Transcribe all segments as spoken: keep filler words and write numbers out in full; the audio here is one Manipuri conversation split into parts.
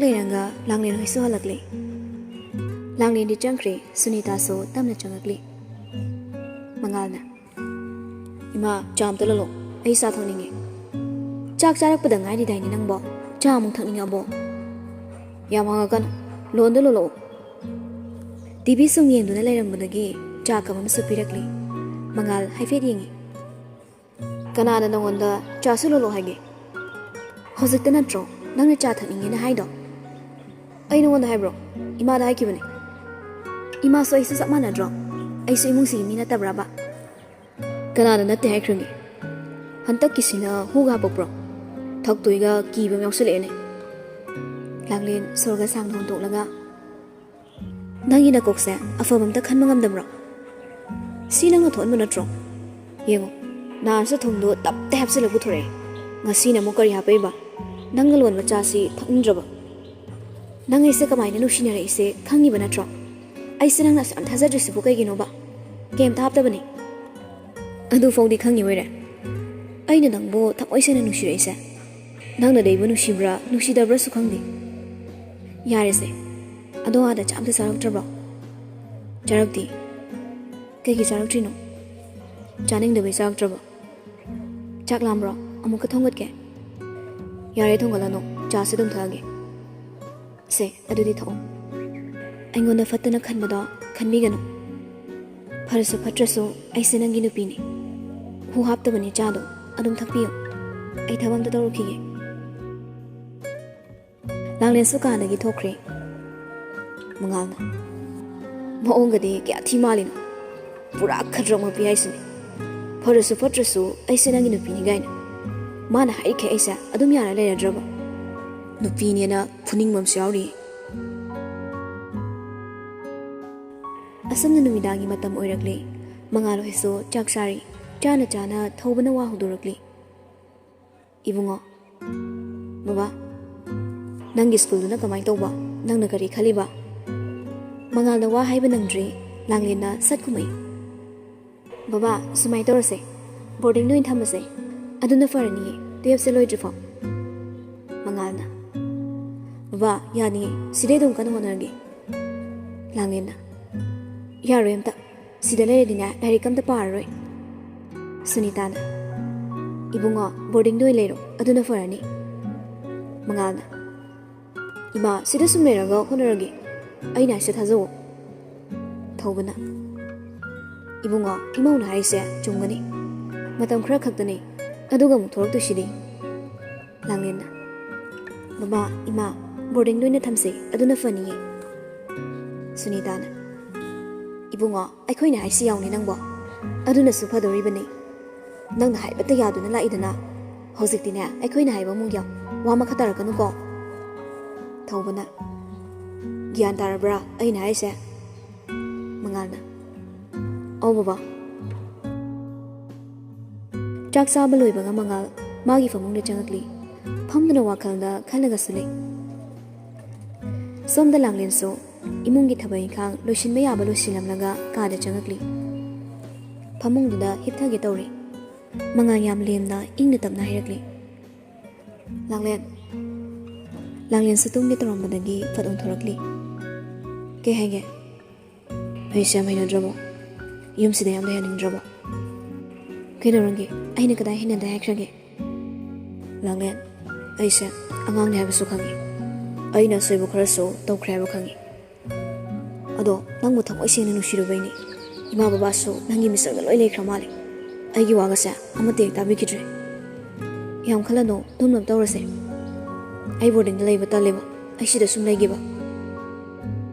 ꯂꯩꯔꯒ ꯂꯥꯡꯂꯦꯟ ꯍꯣꯏꯁꯨ ꯍꯜꯂꯛꯂꯦ꯫ ꯂꯥꯡꯂꯦꯟꯗꯤ ꯆꯪꯈ꯭ꯔꯦ, ꯁꯨꯅꯤꯇꯥꯁꯨ ꯇꯞꯅ ꯆꯪꯉꯛꯂꯤ꯫ ꯃꯉꯥꯜꯅ, "ꯏꯃꯥ, ꯆꯥ ꯑꯝꯇ ꯂꯣꯜꯂꯣ, ꯑꯩ ꯆꯥ ꯊꯛꯅꯤꯡꯉꯦ꯫ ꯆꯥꯛ ꯆꯥꯔꯛꯄꯗ ꯉꯥꯏꯔꯤꯗꯥꯏꯅꯦ ꯅꯪꯕꯣ, ꯆꯥ ꯑꯃꯨꯛ ꯊꯛꯅꯤꯡꯉꯕꯣ?" "ꯌꯥꯝ ꯍꯪꯉꯛꯀꯅꯨ, ꯂꯣꯟꯗ ꯂꯣꯜꯂꯛꯑꯣ꯫" ꯇꯤ ꯚꯤ ꯁꯨꯝ ꯌꯦꯡꯗꯨꯅ ꯂꯩꯔꯝꯕꯗꯒꯤ ꯆꯥ ꯀꯞ ꯑꯃꯁꯨ ꯄꯤꯔꯛꯂꯤ꯫ ꯃꯉꯥꯜ ꯍꯥꯏꯐꯦꯠ ꯌꯦꯡꯉꯤ꯫ "ꯀꯅꯥꯅ ꯅꯉꯣꯟꯗ ꯆꯥꯁꯨ ꯂꯣꯜꯂꯣ ꯍꯥꯏꯒꯦ? ꯍꯧꯖꯤꯛꯇ ꯅꯠꯇ꯭ꯔꯣ ꯅꯪꯅ ꯆꯥ ꯊꯛꯅꯤꯡꯉꯦꯅ ꯍꯥꯏꯗꯣ? ꯑꯩ ꯅꯉꯣꯟꯗ ꯍꯥꯏꯕ꯭ꯔꯣ? ꯏꯃꯥꯗ ꯍꯥꯏꯈꯤꯕꯅꯦ꯫ ꯏꯃꯥꯁꯨ ꯑꯩꯁꯨ ꯆꯞ ꯃꯥꯟꯅꯗ꯭ꯔꯣ? ꯑꯩꯁꯨ ꯏꯃꯨꯡꯁꯤꯒꯤ ꯃꯤ ꯅꯠꯇꯕ꯭ꯔꯕ?" "ꯀꯅꯥꯅ ꯅꯠꯇꯦ ꯍꯥꯏꯈ꯭ꯔꯒꯦ? ꯍꯟꯗꯛꯀꯤꯁꯤꯅ ꯍꯨꯒ ꯍꯥꯄꯛꯄ꯭ꯔꯣ? ꯊꯛꯇꯣꯏꯒ ꯀꯤꯕ ꯑꯃ ꯌꯥꯎꯁꯜꯂꯛꯑꯦꯅꯦ꯫" ꯂꯥꯡꯂꯦꯟ ꯁꯣꯔꯒ ꯁꯥꯡꯅ ꯍꯣꯟꯗꯣꯛꯂꯒ, "ꯅꯪꯒꯤ ꯅꯀꯣꯛꯁꯦ ꯑꯐꯕ ꯑꯝꯇ ꯈꯟꯕ ꯉꯝꯗꯕ꯭ꯔꯣ? ꯁꯤ ꯅꯪꯅ ꯊꯣꯛꯍꯟꯕ ꯅꯠꯇ꯭ꯔꯣ? ꯌꯦꯡꯉꯣ, ꯅꯍꯥꯟꯁꯨ ꯊꯨꯝꯗꯣ ꯇꯞꯇ ꯍꯥꯞꯆꯤꯜꯂ ꯄꯨꯊꯣꯔꯛꯑꯦ, ꯉꯁꯤꯅ ꯑꯃꯨꯛ ꯀꯔꯤ ꯍꯥꯞꯄꯛꯏꯕ? ꯅꯪꯅ ꯂꯣꯟꯕ ꯆꯥꯁꯤ ꯊꯛꯅꯤꯡꯗ꯭ꯔꯕ? ꯅꯪ ꯑꯩꯁꯦ ꯀꯃꯥꯏꯅ ꯅꯨꯡꯁꯤꯅꯔꯛꯏꯁꯦ ꯈꯪꯉꯤꯕ ꯅꯠꯇ꯭ꯔꯣ? ꯑꯩꯁꯦ ꯅꯪꯅ ꯑꯁꯨꯛ ꯌꯥꯝ ꯊꯥꯖꯗ꯭ꯔꯤꯁꯤꯕꯨ ꯀꯩꯒꯤꯅꯣꯕ? ꯀꯩꯝꯇ ꯍꯥꯞꯇꯕꯅꯤ꯫" "ꯑꯗꯨꯐꯥꯎꯗꯤ ꯈꯪꯉꯤ ꯑꯣꯏꯔꯦ꯫ ꯑꯩꯅ ꯅꯪꯕꯨ ꯊꯃꯣꯏ ꯁꯦꯡꯅ ꯅꯨꯡꯁꯤꯔꯛꯏꯁꯦ ꯅꯪꯅꯗꯤ ꯑꯩꯕꯨ ꯅꯨꯡꯁꯤꯕ꯭ꯔꯥ ꯅꯨꯡꯁꯤꯗꯕ꯭ꯔꯥꯁꯨ ꯈꯪꯗꯦ꯫" "ꯌꯥꯔꯦꯁꯦ, ꯑꯗꯣ ꯑꯥꯗ ꯆꯥꯛ ꯑꯝꯇ ꯆꯥꯔꯛꯇ꯭ꯔꯕꯣ?" "ꯆꯥꯔꯛꯇꯦ꯫" "ꯀꯩꯒꯤ ꯆꯥꯔꯛꯇ꯭ꯔꯤꯅꯣ? ꯆꯥꯅꯤꯡꯗꯕꯩ ꯆꯥꯔꯛꯇ꯭ꯔꯕꯣ? ꯆꯥꯛ ꯂꯥꯝꯕ꯭ꯔꯣ? ꯑꯃꯨꯛꯀ ꯊꯣꯡꯒꯠꯀꯦ?" "ꯌꯥꯔꯦ, ꯊꯣꯡꯒꯠꯂꯅꯨ, ꯆꯥꯁꯦ ꯑꯗꯨꯝ ꯊꯛꯑꯒꯦ꯫" "ꯁꯦ, ꯑꯗꯨꯗꯤ ꯊꯛꯑꯣ꯫ ꯑꯩꯉꯣꯟꯗ ꯐꯠꯇꯅ ꯈꯟꯕꯗꯣ ꯈꯟꯕꯤꯒꯅꯨ꯫ ꯐꯔꯁꯨ ꯐꯠꯇ꯭ꯔꯁꯨ ꯑꯩꯁꯦ ꯅꯪꯒꯤ ꯅꯨꯄꯤꯅꯤ꯫ ꯍꯨ ꯍꯥꯞꯇꯕꯅꯤ ꯆꯥꯗꯣ, ꯑꯗꯨꯝ ꯊꯛꯄꯤꯌꯨ꯫ ꯑꯩ ꯊꯕꯛ ꯑꯝꯇ ꯇꯧꯔꯨꯈꯤꯒꯦ꯫" ꯂꯥꯡꯂꯦꯟꯁꯨ ꯀꯥꯗꯒꯤ ꯊꯣꯛꯈ꯭ꯔꯦ꯫ ꯃꯉꯥꯜꯅ, "ꯃꯑꯣꯡꯒꯗꯤ ꯀꯌꯥ ꯊꯤ ꯃꯥꯜꯂꯤꯅꯣ꯫ ꯄꯨꯔꯥ ꯈꯗ꯭ꯔꯛ ꯃꯄꯤ ꯍꯥꯏꯁꯤꯅꯤ꯫ ꯐꯔꯁꯨ ꯐꯠꯇ꯭ꯔꯁꯨ ꯑꯩꯁꯦ ꯅꯪꯒꯤ ꯅꯨꯄꯤꯅꯤ ꯀꯥꯏꯅ꯫ ꯃꯥꯅ ꯍꯥꯏꯔꯤꯈꯩ ꯑꯩꯁꯦ ꯑꯗꯨꯝ ꯌꯥꯔ ꯂꯩꯔꯗ꯭ꯔꯕ? ꯅꯨꯄꯤꯅꯦꯅ ꯐꯨꯅꯤꯡꯕ ꯑꯃꯁꯨ ꯌꯥꯎꯔꯤ꯫" ꯑꯁꯨꯝꯅ ꯅꯨꯃꯤꯗꯥꯡꯒꯤ ꯃꯇꯝ ꯑꯣꯏꯔꯛꯂꯦ꯫ ꯃꯉꯥꯜ ꯍꯣꯏꯁꯨ ꯆꯥꯛ ꯆꯥꯔꯤ꯫ ꯆꯥꯅ ꯆꯥꯅ ꯊꯧꯕꯅ ꯋꯥ ꯍꯧꯗꯣꯔꯛꯂꯤ꯫ "ꯏꯕꯨꯡꯉꯣ, ꯕꯕꯥ, ꯅꯪꯒꯤ ꯁ꯭ꯀꯨꯜꯗꯨꯅ ꯀꯃꯥꯏꯅ ꯇꯧꯕ? ꯅꯪꯅ ꯀꯔꯤ ꯈꯜꯂꯤꯕ?" ꯃꯉꯥꯜꯅ ꯋꯥ ꯍꯥꯏꯕ ꯅꯪꯗ꯭ꯔꯤ, ꯂꯥꯡꯂꯦꯟꯅ ꯁꯠ ꯈꯨꯝꯃꯛꯏ꯫ "ꯕꯕꯥ, ꯁꯨꯃꯥꯏꯅ ꯇꯧꯔꯁꯦ, ꯕꯣꯔꯗꯤꯡꯗ ꯑꯣꯏꯅ ꯊꯝꯃꯁꯦ, ꯑꯗꯨꯅ ꯐꯔꯅꯤꯌꯦ, ꯇꯨꯌꯦꯜꯞꯁꯦ ꯂꯣꯏꯗ꯭ꯔꯤꯐꯥꯎ꯫" ꯃꯉꯥꯜꯅ, "ꯕꯥ, ꯌꯥꯅꯤꯌꯦ, ꯁꯤꯗꯩ ꯑꯗꯨꯝ ꯀꯟꯅ ꯍꯣꯠꯅꯔꯒꯦ"꯫ ꯂꯥꯡꯂꯦꯟꯅ, "ꯌꯥꯔꯣꯏ ꯑꯝꯇ, ꯁꯤꯗ ꯂꯩꯔꯗꯤꯅꯦ ꯂꯥꯏꯔꯤꯛ ꯑꯝꯇ ꯄꯥꯔꯔꯣꯏ"꯫ ꯁꯨꯅꯤꯇꯥꯅ, "ꯏꯕꯨꯡꯉꯣ, ꯕꯣꯔꯗꯤꯡꯗ ꯑꯣꯏꯅ ꯂꯩꯔꯣ, ꯑꯗꯨꯅ ꯐꯔꯅꯤ"꯫ ꯃꯉꯥꯜꯅ, "ꯏꯃꯥ, ꯁꯤꯗ ꯁꯨꯝ ꯂꯩꯔꯒ ꯍꯣꯠꯅꯔꯒꯦ, ꯑꯩꯅ ꯍꯥꯏꯁꯦ ꯊꯥꯖꯧ"꯫ ꯊꯧꯕꯅ, "ꯏꯕꯨꯡꯉꯣ, ꯏꯃꯧꯅ ꯍꯥꯏꯁꯦ ꯆꯨꯝꯒꯅꯤ, ꯃꯇꯝ ꯈꯔ ꯈꯛꯇꯅꯤ, ꯑꯗꯨꯒ ꯑꯃꯨꯛ ꯊꯣꯛꯂꯛꯇꯣꯏꯁꯤꯗꯤ"꯫ ꯂꯥꯡꯂꯦꯟꯅ, "ꯕꯕꯥ, ꯏꯃꯥ, ꯕꯣꯔꯗꯤꯡꯗ ꯑꯣꯏꯅ ꯊꯝꯁꯦ, ꯑꯗꯨꯅ ꯐꯅꯤꯌꯦ"꯫ ꯁꯨꯅꯤꯇꯥꯅ, "ꯏꯕꯨꯡꯉꯣ, ꯑꯩꯈꯣꯏꯅ ꯍꯥꯏꯁꯤ ꯌꯥꯎꯅꯤ ꯅꯪꯕꯣ, ꯑꯗꯨꯅꯁꯨ ꯐꯗꯣꯔꯤꯕꯅꯤ꯫ ꯅꯪꯅ ꯍꯥꯏꯕꯇ ꯌꯥꯗꯨꯅ ꯂꯥꯛꯏꯗꯅ, ꯍꯧꯖꯤꯛꯇꯤꯅꯦ ꯑꯩꯈꯣꯏꯅ ꯍꯥꯏꯕ ꯑꯃꯨꯛ ꯌꯥꯎ, ꯋꯥ ꯃꯈꯥ ꯇꯥꯔꯛꯀꯅꯨꯀꯣ"꯫ ꯊꯧꯕꯅ, "ꯒ꯭ꯌꯥꯟ ꯇꯥꯔꯕ꯭ꯔꯥ ꯑꯩꯅ ꯍꯥꯏꯁꯦ"꯫ ꯃꯉꯥꯜꯅ, "ꯑꯧ ꯕꯕꯥ"꯫ ꯆꯥꯛ ꯆꯥꯕ ꯂꯣꯏꯕꯒ ꯃꯉꯥꯜ ꯃꯥꯒꯤ ꯐꯃꯨꯡꯗ ꯆꯪꯉꯛꯂꯤ꯫ ꯐꯝꯗꯨꯅ ꯋꯥꯈꯜꯗ ꯈꯜꯂꯒꯁꯨ ꯂꯩ꯫ ꯁꯣꯝꯗ ꯂꯥꯡꯂꯦꯟꯁꯨ ꯏꯃꯨꯡꯒꯤ ꯊꯕꯛ ꯏꯪꯈꯥꯡ ꯂꯣꯏꯁꯤꯟꯕ ꯌꯥꯕ ꯂꯣꯏꯁꯤꯜꯂꯝꯂꯒ ꯀꯥꯗ ꯆꯪꯉꯛꯂꯤ꯫ ꯐꯃꯨꯡꯗꯨꯗ ꯍꯤꯞꯊꯒꯦ ꯇꯧꯔꯤ꯫ ꯃꯉꯥꯜ ꯌꯥꯝ ꯂꯦꯝꯅ ꯏꯪꯅ ꯇꯞꯅ ꯍꯥꯏꯔꯛꯂꯤ, "ꯂꯥꯡꯂꯦꯟ"꯫ ꯂꯥꯡꯂꯦꯟꯁꯨ ꯇꯨꯝꯒꯦ ꯇꯧꯔꯝꯕꯗꯒꯤ ꯐꯠ ꯑꯣꯟꯊꯣꯔꯛꯂꯤ꯫ "ꯀꯩ ꯍꯥꯏꯒꯦ?" "ꯑꯩꯁꯦ ꯌꯥꯝ ꯍꯩꯅꯗ꯭ꯔꯕꯣ? ꯌꯨꯝꯁꯤꯗ ꯌꯥꯝ ꯂꯩꯍꯟꯅꯤꯡꯗ꯭ꯔꯕꯣ? ꯀꯩꯗꯧꯔꯒꯦ? ꯑꯩꯅ ꯀꯗꯥꯏ ꯍꯩꯅꯗꯦ ꯍꯥꯏꯈ꯭ꯔꯒꯦ?" "ꯂꯥꯡꯂꯦꯟ, ꯑꯩꯁꯦ ꯑꯉꯥꯡꯅꯦ ꯍꯥꯏꯕꯁꯨ ꯈꯪꯉꯤ꯫ ꯑꯩꯅ ꯑꯁꯣꯏꯕ ꯈꯔꯁꯨ ꯇꯧꯈ꯭ꯔꯦ ꯍꯥꯏꯕ ꯈꯪꯉꯤ꯫ ꯑꯗꯣ ꯅꯪꯕꯨ ꯊꯃꯣꯏ ꯁꯦꯡꯅ ꯅꯨꯡꯁꯤꯔꯨꯕꯩꯅꯤ꯫ ꯏꯃꯥ ꯕꯕꯥꯁꯨ ꯅꯪꯒꯤ ꯃꯤꯆꯪꯗ ꯂꯣꯏ ꯂꯩꯈ꯭ꯔ ꯃꯥꯜꯂꯦ꯫ ꯑꯩꯒꯤ ꯋꯥꯒꯁꯦ ꯑꯃꯠꯇ ꯍꯦꯛ ꯇꯥꯕꯤꯈꯤꯗ꯭ꯔꯦ꯫ ꯌꯥꯝ ꯈꯜꯂꯅꯨ, ꯇꯨꯝꯅꯕ ꯇꯧꯔꯁꯦ꯫ ꯑꯩ ꯕꯣꯔꯗꯤꯡꯗ ꯂꯩꯕ ꯇꯜꯂꯦꯕ꯫ ꯑꯩ ꯁꯤꯗ ꯁꯨꯝ ꯂꯩꯒꯦꯕ"꯫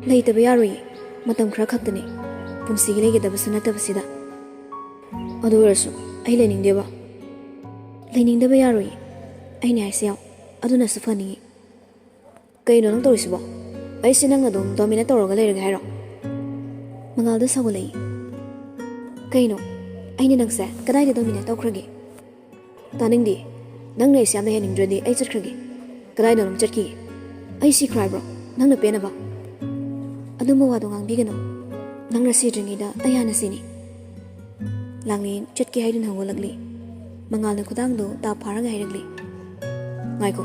"ꯂꯩꯇꯕ ꯌꯥꯔꯣꯏꯌꯦ꯫ ꯃꯇꯝ ꯈꯔ ꯈꯛꯇꯅꯦ꯫ ꯄꯨꯟꯁꯤꯒꯤ ꯂꯩꯒꯗꯕꯁꯨ ꯅꯠꯇꯕꯁꯤꯗ"꯫ "ꯑꯗꯨ ꯑꯣꯏꯔꯁꯨ ꯑꯩ ꯂꯩꯅꯤꯡꯗꯦꯕ"꯫ "ꯂꯩꯅꯤꯡꯗꯕ ꯌꯥꯔꯣꯏꯌꯦ꯫ ꯑꯩꯅ ꯍꯥꯏꯁꯦ ꯌꯥꯎ꯫ ꯑꯗꯨꯅꯁꯨ ꯐꯅꯤꯌꯦ"꯫ "ꯀꯩꯅꯣ ꯅꯪ ꯇꯧꯔꯤꯁꯤꯕꯣ? ꯑꯩꯁꯦ ꯅꯪ ꯑꯗꯨꯝ ꯗꯣꯃꯤꯅꯦꯠ ꯇꯧꯔꯒ ꯂꯩꯔꯒꯦ ꯍꯥꯏꯔꯣ?" ꯃꯉꯥꯜꯗ ꯁꯥꯎꯒꯠꯂꯛꯏ꯫ "ꯀꯩꯅꯣ? ꯑꯩꯅ ꯅꯪꯁꯦ ꯀꯗꯥꯏꯗ ꯗꯣꯃꯤꯅꯦꯠ ꯇꯧꯈ꯭ꯔꯒꯦ? ꯇꯥꯅꯤꯡꯗꯦ꯫ ꯅꯪꯅ ꯑꯩꯁꯦ ꯌꯥꯝꯅ ꯍꯦꯟꯅꯤꯡꯗ꯭ꯔꯗꯤ ꯑꯩ ꯆꯠꯈ꯭ꯔꯒꯦ"꯫ "ꯀꯗꯥꯏꯗ ꯑꯗꯨꯝ ꯆꯠꯈꯤꯒꯦ? ꯑꯩ ꯁꯤꯈ꯭ꯔꯣ ꯍꯥꯏꯕ꯭ꯔꯣ? ꯅꯪꯅ ꯄꯦꯟꯅꯕ?" "ꯑꯗꯨꯝꯕ ꯋꯥꯗꯣ ꯉꯥꯡꯕꯤꯒꯅꯨ꯫ ꯅꯪꯅ ꯁꯤꯗ꯭ꯔꯤꯉꯩꯗ ꯑꯩ ꯍꯥꯟꯅ ꯁꯤꯅꯤ"꯫ ꯂꯥꯡꯂꯦꯟ ꯆꯠꯀꯦ ꯍꯥꯏꯗꯨꯅ ꯍꯧꯒꯠꯂꯛꯂꯤ꯫ ꯃꯉꯥꯜꯅ ꯈꯨꯗꯥꯡꯗꯣ ꯇꯥꯞ ꯐꯥꯔꯒ ꯍꯥꯏꯔꯛꯂꯤ, "ꯉꯥꯏꯈꯣ꯫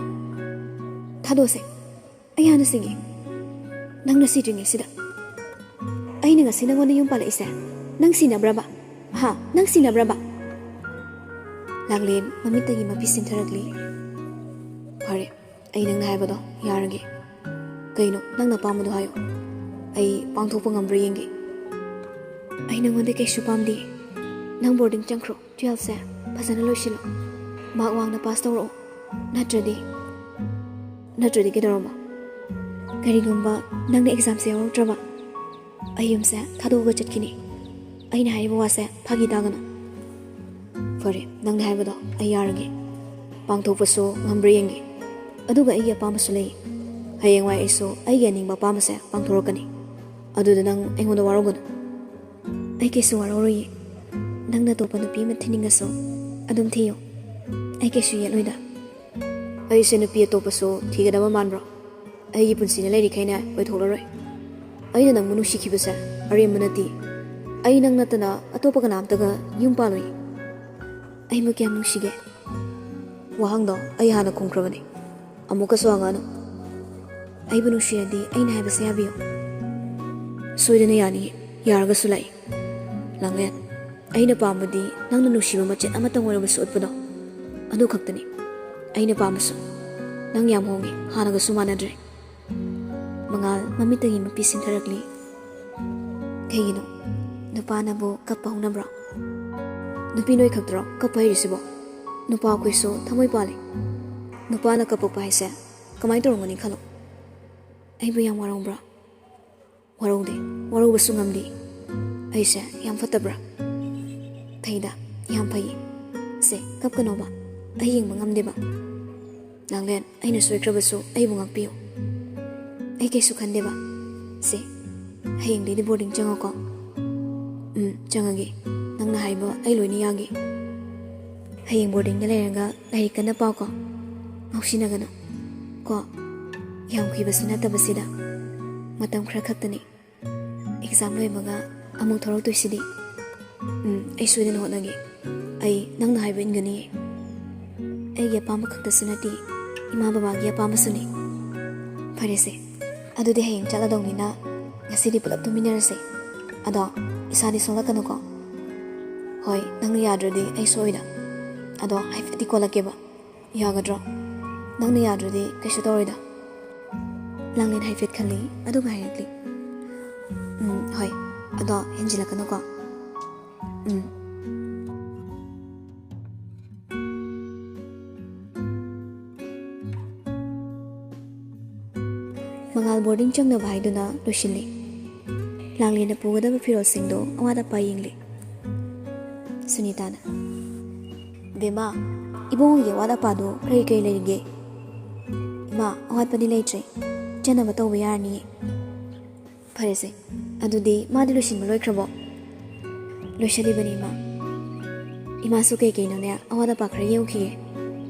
ꯊꯥꯗꯣꯛꯑꯁꯦ"꯫ ꯑꯩ ꯍꯥꯟꯅ ꯁꯤꯡꯉꯦ꯫ ꯅꯪꯅ ꯁꯤꯗ꯭ꯔꯤꯉꯩꯁꯤꯗ꯫ ꯑꯩꯅ ꯉꯁꯤ ꯅꯪꯉꯣꯟꯗ ꯌꯨꯝ ꯄꯥꯜꯂꯛꯏꯁꯦ ꯅꯪ ꯁꯤꯅꯕ꯭ꯔꯕ? ꯍꯥ? ꯅꯪ ꯁꯤꯅꯕ꯭ꯔꯕ? ꯂꯥꯡꯂꯦꯟ ꯃꯃꯤꯠꯇꯒꯤ ꯃꯄꯤ ꯁꯤꯟꯊꯔꯛꯂꯤ꯫ ꯐꯔꯦ, ꯑꯩ ꯅꯪꯅ ꯍꯥꯏꯕꯗꯣ ꯌꯥꯔꯒꯦ꯫ ꯀꯩꯅꯣ ꯅꯪꯅ ꯑꯄꯥꯝꯕꯗꯣ ꯍꯥꯏꯌꯣ꯫ ꯑꯩ ꯄꯥꯡꯊꯣꯛꯄ ꯉꯝꯕ꯭ꯔꯥ ꯌꯦꯡꯒꯦ꯫ ꯑꯩ ꯅꯪꯉꯣꯟꯗ ꯀꯩꯁꯨ ꯄꯥꯝꯗꯦ꯫ ꯅꯪ ꯕꯣꯔꯗꯤꯡ ꯆꯪꯈ꯭ꯔꯣ꯫ ꯇꯨꯌꯦꯜꯐꯁꯦ ꯐꯖꯅ ꯂꯣꯏꯁꯤꯜꯂꯣ꯫ ꯃꯥꯔꯛ ꯋꯥꯡꯅ ꯄꯥꯁ ꯇꯧꯔꯛꯑꯣ꯫ ꯅꯠꯇ꯭ꯔꯗꯤ, ꯅꯠꯇ꯭ꯔꯗꯤ ꯀꯩꯗꯧꯔꯕ? ꯀꯔꯤꯒꯨꯝꯕ ꯅꯪꯅ ꯑꯦꯛꯖꯥꯝꯁꯦ ꯌꯥꯎꯔꯛꯇ꯭ꯔꯕ, ꯑꯩ ꯌꯨꯝꯁꯦ ꯊꯥꯗꯣꯛꯑꯒ ꯆꯠꯈꯤꯅꯤ꯫ ꯑꯩꯅ ꯍꯥꯏꯔꯤꯕ ꯋꯥꯁꯦ ꯐꯥꯒꯤ ꯇꯥꯒꯅꯨ꯫ ꯐꯔꯦ, ꯅꯪꯅ ꯍꯥꯏꯕꯗꯣ ꯑꯩ ꯌꯥꯔꯒꯦ꯫ ꯄꯥꯡꯊꯣꯛꯄꯁꯨ ꯉꯝꯕ꯭ꯔꯥ ꯌꯦꯡꯒꯦ꯫ ꯑꯗꯨꯒ ꯑꯩꯒꯤ ꯑꯄꯥꯝꯕꯁꯨ ꯂꯩ꯫ ꯍꯌꯦꯡꯋꯥꯏ ꯑꯩꯁꯨ ꯑꯩꯒꯤ ꯑꯅꯤꯡꯕ ꯑꯄꯥꯝꯕꯁꯦ ꯄꯥꯡꯊꯣꯔꯛꯀꯅꯤ꯫ ꯑꯗꯨꯗ ꯅꯪ ꯑꯩꯉꯣꯟꯗ ꯋꯥꯔꯧꯒꯅꯨ꯫ ꯑꯩ ꯀꯩꯁꯨ ꯋꯥꯔꯧꯔꯣꯏꯌꯦ꯫ ꯅꯪꯅ ꯑꯇꯣꯞꯄ ꯅꯨꯄꯤ ꯑꯃ ꯊꯤꯅꯤꯡꯉꯁꯨ ꯑꯗꯨꯝ ꯊꯤꯌꯣ꯫ ꯑꯩ ꯀꯩꯁꯨ ꯌꯦꯠꯂꯣꯏꯗ꯫ ꯑꯩꯁꯦ ꯅꯨꯄꯤ ꯑꯇꯣꯞꯄꯁꯨ ꯊꯤꯒꯗꯕ ꯃꯥꯟꯕ꯭ꯔꯣ? ꯑꯩꯒꯤ ꯄꯨꯟꯁꯤꯅ ꯂꯩꯔꯤꯈꯩꯅꯦ ꯀꯣꯏꯊꯣꯛꯂꯔꯣꯏ꯫ ꯑꯩꯅ ꯅꯪꯕꯨ ꯅꯨꯡꯁꯤꯈꯤꯕꯁꯦ ꯑꯔꯦꯝꯕ ꯅꯠꯇꯦ꯫ ꯑꯩ ꯅꯪ ꯅꯠꯇꯅ ꯑꯇꯣꯞꯄ ꯀꯅꯥꯝꯇꯒ ꯌꯨꯝ ꯄꯥꯜꯂꯣꯏ꯫ ꯑꯩꯕꯨ ꯀꯌꯥꯝ ꯅꯨꯡꯁꯤꯒꯦ? ꯋꯥꯍꯪꯗꯣ ꯑꯩ ꯍꯥꯟꯅ ꯈꯨꯝꯈ꯭ꯔꯕꯅꯤ꯫ ꯑꯃꯨꯛꯀꯁꯨ ꯍꯪꯉꯛꯑꯅꯨ꯫ ꯑꯩꯕꯨ ꯅꯨꯡꯁꯤꯔꯗꯤ ꯑꯩꯅ ꯍꯥꯏꯕꯁꯦ ꯌꯥꯕꯤꯌꯨ꯫ ꯁꯣꯏꯗꯅ ꯌꯥꯅꯤꯌꯦ꯫ ꯌꯥꯔꯒꯁꯨ ꯂꯥꯛꯏ꯫ ꯂꯥꯡꯂꯦꯟ, ꯑꯩꯅ ꯄꯥꯝꯕꯗꯤ ꯅꯪꯅ ꯅꯨꯡꯁꯤꯕ ꯃꯆꯦꯠ ꯑꯃꯇꯪ ꯑꯣꯏꯔꯕꯁꯨ ꯎꯠꯄꯗꯣ, ꯑꯗꯨ ꯈꯛꯇꯅꯤ꯫ ꯑꯩꯅ ꯄꯥꯝꯕꯁꯨ꯫ ꯅꯪ ꯌꯥꯝ ꯍꯣꯡꯉꯦ, ꯍꯥꯟꯅꯒꯁꯨ ꯃꯥꯟꯅꯗ꯭ꯔꯦ꯫ ꯃꯉꯥꯜ ꯃꯃꯤꯠꯇꯒꯤ ꯃꯄꯤ ꯁꯤꯟꯊꯔꯛꯂꯤ꯫ ꯀꯩꯒꯤꯅꯣ? ꯅꯨꯄꯥꯅꯕꯨ ꯀꯞꯄ ꯍꯧꯅꯕ꯭ꯔꯣ? ꯅꯨꯄꯤ ꯅꯣꯏ ꯈꯛꯇꯔꯣ ꯀꯞꯄ ꯍꯩꯔꯤꯁꯤꯕꯣ? ꯅꯨꯄꯥ ꯑꯩꯈꯣꯏꯁꯨ ꯊꯃꯣꯏ ꯄꯥꯜꯂꯤ꯫ ꯅꯨꯄꯥꯅ ꯀꯞꯄꯛꯄ ꯍꯥꯏꯁꯦ ꯀꯃꯥꯏꯅ ꯇꯧꯔꯝꯒꯅꯤ ꯈꯜꯂꯣ꯫ ꯑꯩꯕꯨ ꯌꯥꯝ ꯋꯥꯔꯧꯕ꯭ꯔꯣ? ꯋꯥꯔꯧꯗꯦ, ꯋꯥꯔꯧꯕꯁꯨ ꯉꯝꯗꯦ꯫ ꯑꯩꯁꯦ ꯌꯥꯝ ꯐꯠꯇꯕ꯭ꯔꯥ? ꯐꯩꯗ, ꯌꯥꯝ ꯐꯩꯌꯦ꯫ ꯁꯦ, ꯀꯞꯀꯅꯣꯕ, ꯑꯩ ꯌꯦꯡꯕ ꯉꯝꯗꯦꯕ꯫ ꯂꯥꯡꯂꯦꯟ, ꯑꯩꯅ ꯁꯣꯏꯈ꯭ꯔꯕꯁꯨ ꯑꯩꯕꯨ ꯉꯥꯛꯄꯤꯌꯨ꯫ ꯑꯩ ꯀꯩꯁꯨ ꯈꯟꯗꯦꯕ꯫ ꯁꯦ, ꯍꯌꯦꯡꯗꯩꯗꯤ ꯕꯣꯔꯗꯤꯡ ꯆꯪꯉꯣꯀꯣ꯫ ꯎꯝ, ꯆꯪꯉꯒꯦ꯫ ꯅꯪꯅ ꯍꯥꯏꯕ ꯑꯩ ꯂꯣꯏꯅ ꯌꯥꯒꯦ꯫ ꯍꯌꯦꯡ ꯕꯣꯔꯗꯤꯡꯗ ꯂꯩꯔꯒ ꯂꯥꯏꯔꯤꯛ ꯀꯟꯅ ꯄꯥꯎꯀꯣ꯫ ꯉꯥꯎꯁꯤꯟꯅꯒꯅꯨ꯫ ꯀꯣ꯫ ꯌꯥꯝ ꯀꯨꯏꯕꯁꯨ ꯅꯠꯇꯕꯁꯤꯗ꯫ ꯃꯇꯝ ꯈꯔ ꯈꯛꯇꯅꯤ꯫ ꯑꯦꯛꯖꯥꯝ ꯂꯣꯏꯕꯒ ꯑꯃꯨꯛ ꯊꯣꯔꯛꯇꯣꯏꯁꯤꯗꯤ꯫ ꯎꯝ, ꯑꯩ ꯁꯣꯏꯗꯅ ꯍꯣꯠꯅꯒꯦ꯫ ꯑꯩ ꯅꯪꯅ ꯍꯥꯏꯕ ꯏꯟꯒꯅꯤꯌꯦ꯫ ꯑꯩꯒꯤ ꯑꯄꯥꯝꯕ ꯈꯛꯇꯁꯨ ꯅꯠꯇꯦ, ꯏꯃꯥ ꯕꯕꯥꯒꯤ ꯑꯄꯥꯝꯕꯁꯨꯅꯤ꯫ ꯐꯔꯦꯁꯦ, ꯑꯗꯨꯗꯤ ꯍꯌꯦꯡ ꯆꯠꯂꯗꯧꯅꯤꯅ ꯉꯁꯤꯗꯤ ꯄꯨꯂꯞ ꯇꯨꯝꯃꯤꯟꯅꯔꯁꯦ꯫ ꯑꯗꯣ ꯏꯁꯥꯗꯤ ꯁꯣꯜꯂꯛꯀꯅꯨꯀꯣ꯫ ꯍꯣꯏ, ꯅꯪꯅ ꯌꯥꯗ꯭ꯔꯗꯤ ꯑꯩ ꯁꯣꯏꯗ꯫ ꯑꯗꯣ ꯍꯥꯏꯐꯦꯠꯇꯤ ꯀꯣꯜꯂꯛꯀꯦꯕ꯫ ꯌꯥꯒꯗ꯭ꯔꯣ? ꯅꯪꯅ ꯌꯥꯗ꯭ꯔꯗꯤ ꯀꯩꯁꯨ ꯇꯧꯔꯣꯏꯗ꯫ ꯂꯥꯡꯂꯦꯟ ꯍꯥꯏꯐꯦꯠ ꯈꯜꯂꯤ, ꯑꯗꯨꯒ ꯍꯥꯏꯔꯛꯂꯤ, "ꯎꯝ, ꯍꯣꯏ꯫ ꯑꯗꯣ ꯍꯦꯟꯖꯤꯜꯂꯛꯀꯅꯨꯀꯣ꯫ ꯎꯝ꯫" ꯃꯉꯥꯜ ꯕꯣꯔꯗꯤꯡ ꯆꯪꯅꯕ ꯍꯥꯏꯗꯨꯅ ꯂꯣꯏꯁꯤꯜꯂꯤ꯫ ꯂꯥꯡꯂꯦꯟꯅ ꯄꯨꯒꯗꯕ ꯐꯤꯔꯣꯜꯁꯤꯡꯗꯣ ꯑꯋꯥꯠ ꯑꯄꯥ ꯌꯦꯡꯂꯤ꯫ ꯁꯨꯅꯤꯇꯥꯅ, "ꯕꯦꯝꯃ, ꯏꯕꯨꯡꯉꯣꯒꯤ ꯑꯋꯥꯠ ꯑꯄꯥꯗꯣ ꯀꯔꯤ ꯀꯔꯤ ꯂꯩꯔꯤꯒꯦ?" "ꯏꯃꯥ, ꯑꯋꯥꯠꯄꯗꯤ ꯂꯩꯇ꯭ꯔꯦ꯫ ꯆꯠꯅꯕ ꯇꯧꯕ ꯌꯥꯔꯅꯤꯌꯦ꯫" "ꯐꯔꯦꯁꯦ, ꯑꯗꯨꯗꯤ ꯃꯥꯗꯤ ꯂꯣꯏꯁꯤꯟꯕ ꯂꯣꯏꯈ꯭ꯔꯕꯣ?" "ꯂꯣꯏꯁꯤꯜꯂꯤꯕꯅꯤ, ꯏꯃꯥ꯫ ꯏꯃꯥꯁꯨ ꯀꯩ ꯀꯩꯅꯣꯅꯦ ꯑꯋꯥꯠ ꯑꯄꯥ ꯈꯔ ꯌꯦꯡꯉꯨꯈꯤꯒꯦ꯫"